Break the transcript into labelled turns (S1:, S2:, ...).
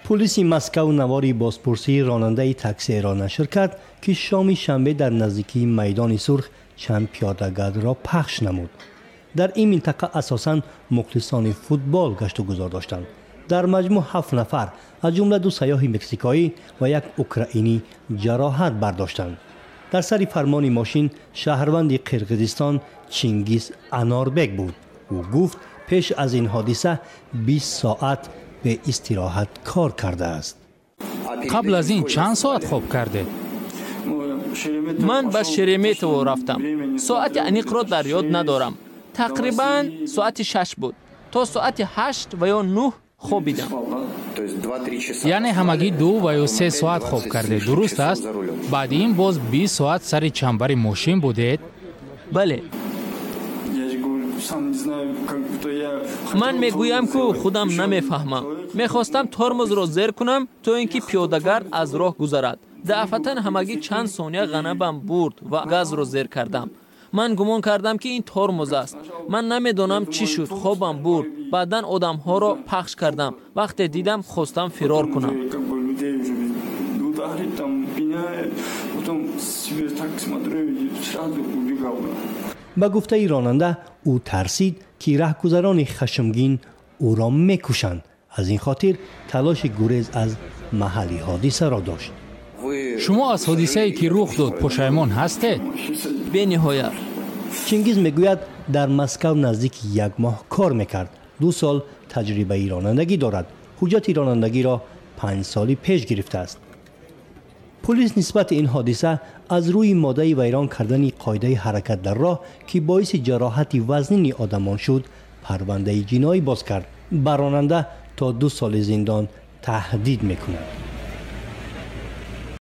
S1: Пулиси Москав навори бозпурсии ронандаи таксиеро нашр кард, ки шоми шанбе дар наздикии Майдони Сурх чанд пиёдагардро пахш намуд. Дар ин минтақа асосан мухлисони футбол гаштугузор доштанд. Дар маҷмӯъ ҳафт нафар, аз ҷумла ду сайёҳи мексикоӣ ва як украинӣ, ҷароҳат бардоштанд. Дар сари фармони мошин шаҳрванди Қирғизистон Чингиз Анорбек буд. Ӯ гуфт, пеш аз ин ҳодиса 20 соат беистироҳат кор кардааст.
S2: Қабл аз ин чанд соат хоб кардед?
S3: Ман ба Шереметово рафтам. Соати аниқро дар ёд надорам, тақрибан соати 6 буд. То соати 8 ва ё 9 хобидам.
S2: Яъне ҳамагӣ 2 ва ё 3 соат хоб кардед, дуруст аст? Баъди ин боз 20 соат сари чамбари мошин будед?
S3: Бале. Ман мегӯям, ку худам намефаҳмам. Мехостам тормозро зер кунам, то ин ки пиёдагард аз роҳ гузарад. Дафъатан ҳамагӣ чанд сония ғанабам бурд ва газро зер кардам. Ман гумон кардам, ки ин тормоз аст. Ман намедонам, чӣ шуд, хобам бурд. Баъдан одамҳоро пахш кардам. Вақте дидам, хостам фирор кунам.
S4: Ударит там меня, потом себе так смотрю и сразу убегал.
S1: Ба гуфтаи ронанда, ӯ тарсид, ки раҳгузарони хашмгин ӯро мекушанд. Аз ин хотир талоши гурез аз маҳалли ҳодисаро дошт.
S2: Шумо аз ҳодисае, ки рух дод, пушаймон ҳастед?
S3: Бениҳоят.
S1: Чингиз мегӯяд, дар Москав наздики як моҳ кор мекард, 2 сол таҷрибаи ронандагӣ дорад. Ҳуҷҷати ронандагиро 5 соли пеш гирифтааст. Пулис нисбати ин ҳодиса аз рӯи моддаи вайрон кардани қоидаи ҳаракат дар роҳ, ки боиси ҷароҳати вазнини одамон шуд, парвандаи ҷиноӣ боз кард. Ба ронанда то 2 соли зиндон таҳдид мекунад.